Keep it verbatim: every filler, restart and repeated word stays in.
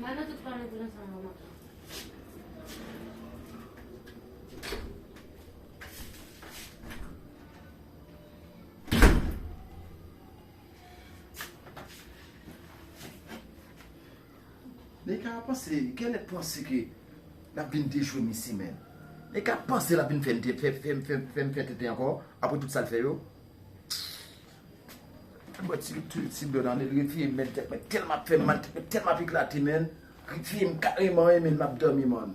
M al nan tout pa nou pou nou ansanm nan maten. Nèg ka panse, genlè panse ke n ap vin dejwe m isi, menn. Nèg ka panse l ap vin fè m te- fè- fè- fè- fè m fè tenten ankò, apre tout sa l fè yo. Mwen ti ti ti dlo nan li, l refye, menn, tèt mwen tèlman ap fè m mal, tèt mwen tèlman ap eklate, menn. Refye m kareman, menn, m ap dòmi, mann.